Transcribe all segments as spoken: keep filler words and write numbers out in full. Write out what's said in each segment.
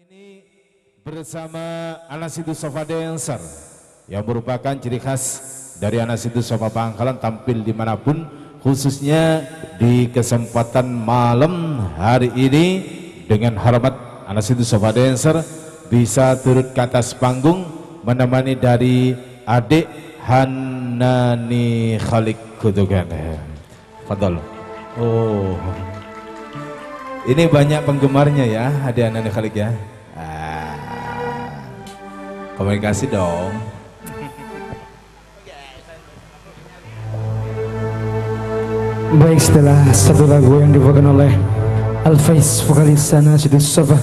Ini bersama Anasitus Sofa Dancer yang merupakan ciri khas dari Anasitus Sofa Bangkalan tampil di mana pun, khususnya di kesempatan malam hari ini. Dengan hormat, Anasitus Sofa Dancer bisa turut ke atas panggung menemani dari adik Hanani Khalik Kutukan. Fadol. Oh. Ini banyak penggemarnya ya, Ade Anani Khalik ya. Ah. Komunikasi dong. Baik, setelah satu lagu yang dibawakan oleh Alfaiz, vokalis Anasitus Sofa.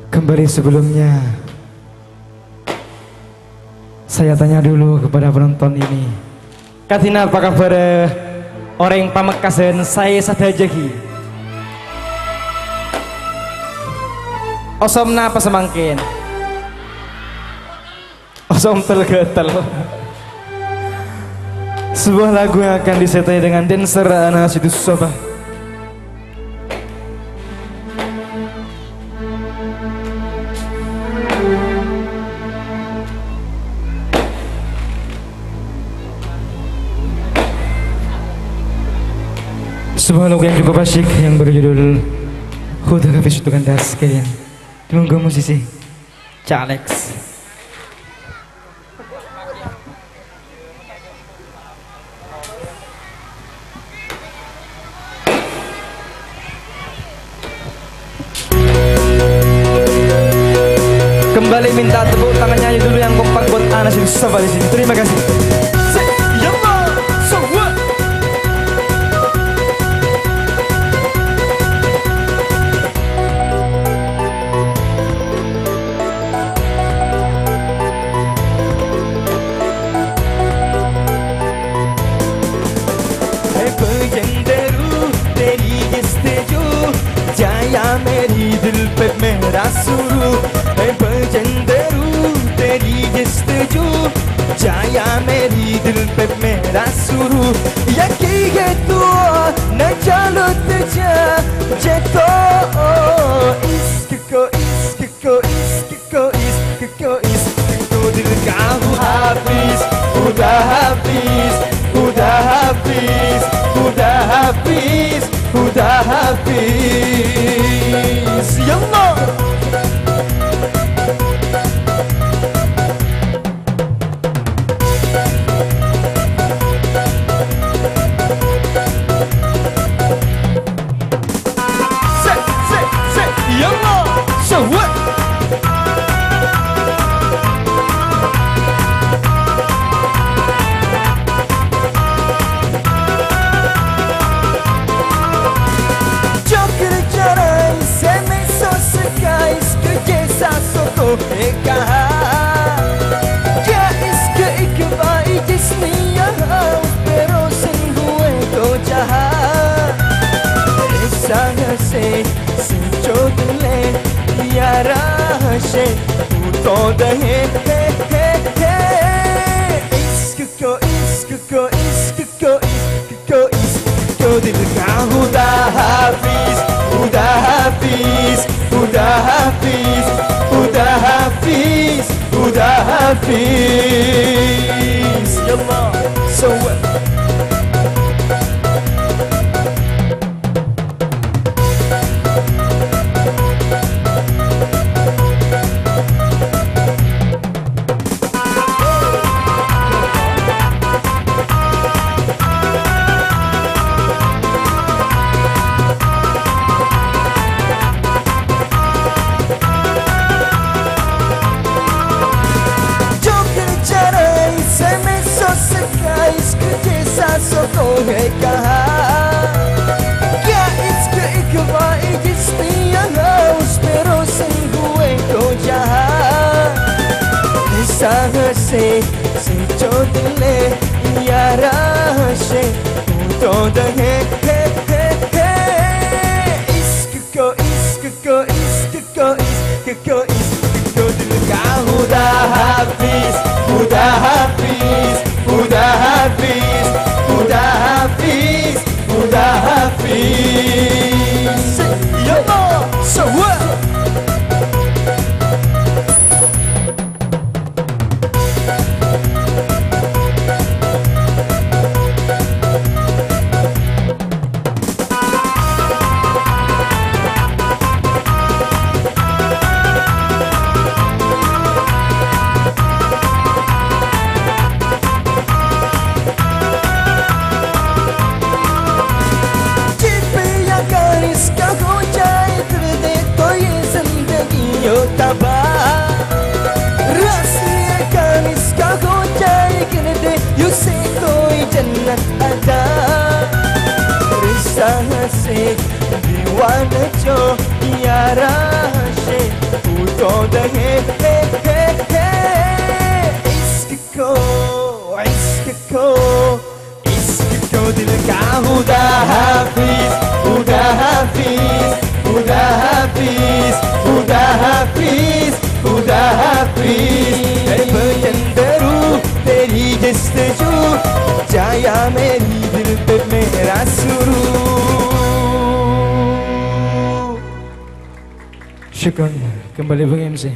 Kembali sebelumnya, saya tanya dulu kepada penonton ini. Kadhi napa kabhârâ orèng Pamekasan saè sadhâjâ ghi? Osom napa samangkèn? Osom tel-ghâtel. Sebuah lagu yang akan disertai dengan dancer Anasitus Sofa. Sebuah lagu yang cukup asyik yang berjudul Khuda Hafiz untuk Anda sekalian. Ditunggu musisi Calex. Kembali minta tepuk tangannya dulu yang kompak buat Anasitus Sofa di sini. Terima kasih. Say, yeah, man. So what? اے بھجن درو تیری جستجو، جایا میری دل پہ میرا سرو۔ اے بھجن درو تیری جستجو، جایا میری دل پہ میرا سرو۔ یکی ہے تو نہ چلو تجھے جے تو عشق کو، عشق کو، عشق کو، عشق کو، عشق کو دل کا ہوں حافظ، خدا حافظ، خدا حافظ، خدا حافظ، خدا حافظ۔ یا اللہ۔ Say, say, say, yalla, say what? Jokir jarai seme so sekais kerja sasoto ekaha. Kya iske ikba ijis niya hau, pero sen hue to jaha. Esa se sincho dile, yara se uto dahe, he, he, he. Iske ko, iske ko, iske ko, iske ko, iske ko, dil ka Huda Hafiz, Huda Hafiz, Huda Hafiz, Huda Hafiz, Huda Hafiz. Ya Allah, so what? Jokir jarai seme so sekais kerja sasoto ekaha. Kya iske ikba ijis niya hau, pero sen hue to jaha. Esa se, se chodile, yara se, uto dahe, he, he, he. Iske ko, iske ko, iske ko, iske ko, iske ko, dil ka Huda Hafiz, Huda Hafiz, Huda Hafiz, Huda Hafiz, Huda Hafiz. Say, yo, so what? Anjo, ya Rashid, uto denghe, he, he, he. Iskko, iskko, iskko dil ka Huda Hafiz, Huda Hafiz, Huda Hafiz, Huda Hafiz, Huda Hafiz. Terbang cenderu, teri jestaju, cahaya meri dil pe mera suru. Syukron. Kembali Bung M C.